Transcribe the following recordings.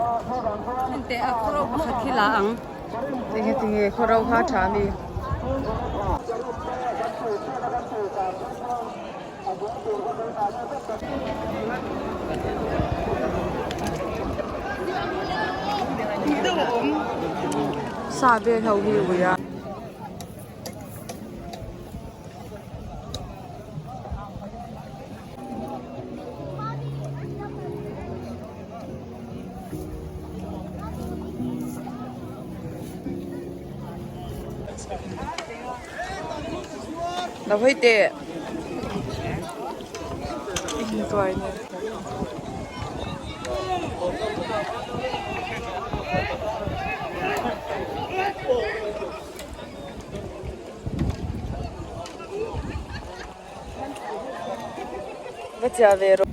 Enteh a khaw ro pakhat hi la ang. Tinge tinge khaw ro kha tha ami? Sa vel ho hi ui a. Lo hawi teh Va chiah ve rawh.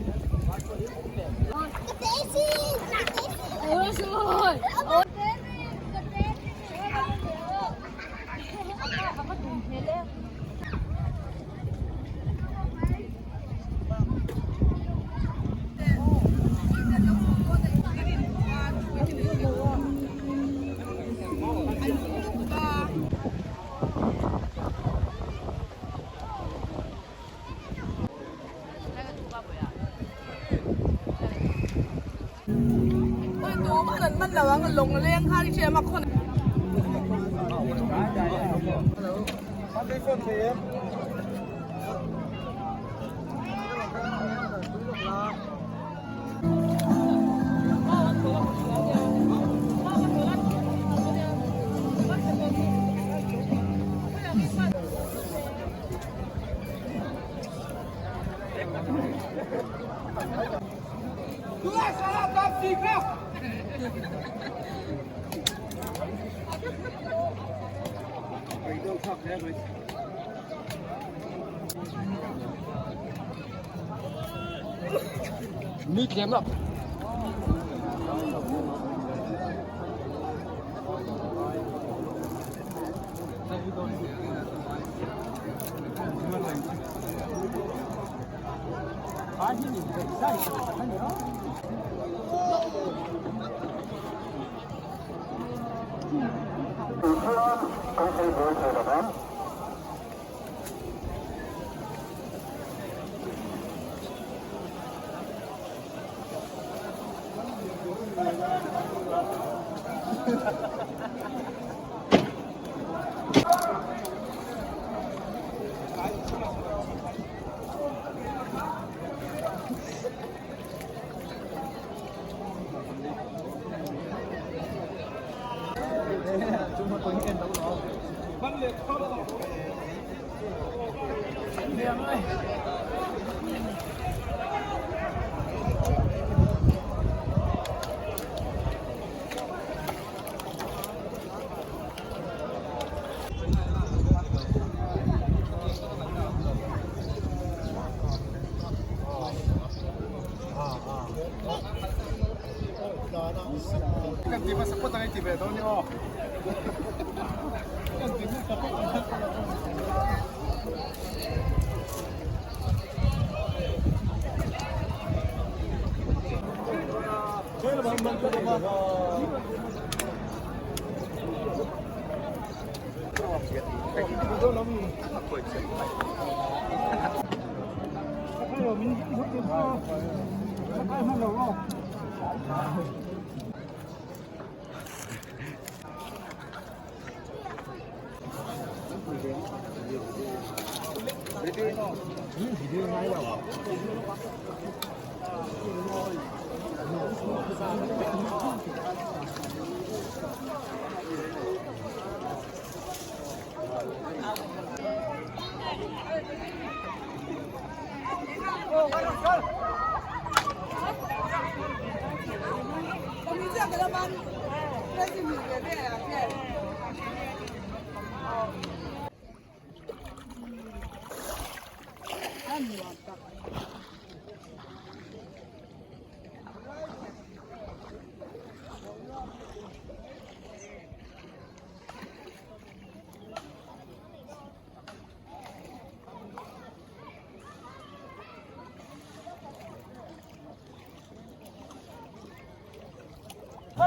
An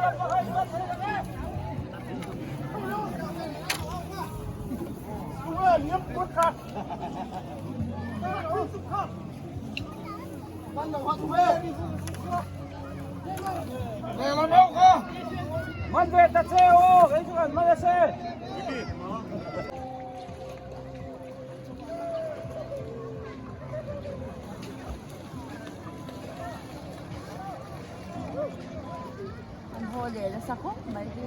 haw leh nasa khawp mai hi.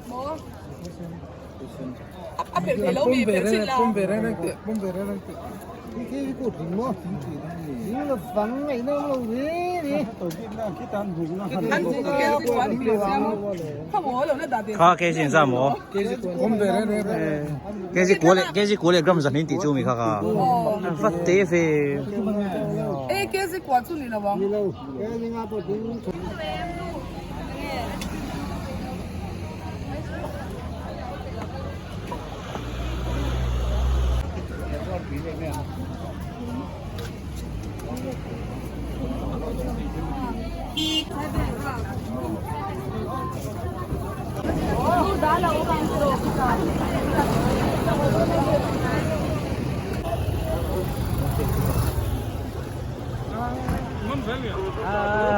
Maw? A pel thei lo mi pel chin la. Kha kg in za maw? Kg kua leh kg kua leh gram zahnih tih chu mi kha kha vat te ve. E kg kua chu ni lo ang.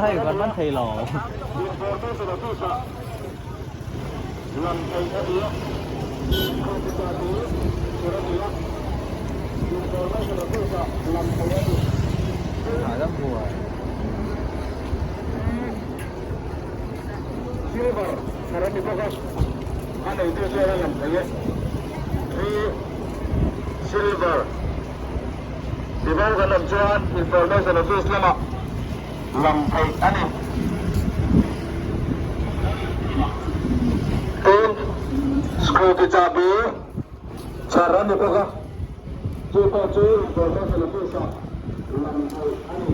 Hei kan man thei lo. Lang theih a ni. Tin, scooty chahbi chhar a ni bawk a, chu pawh chu information office ah lang theih a ni.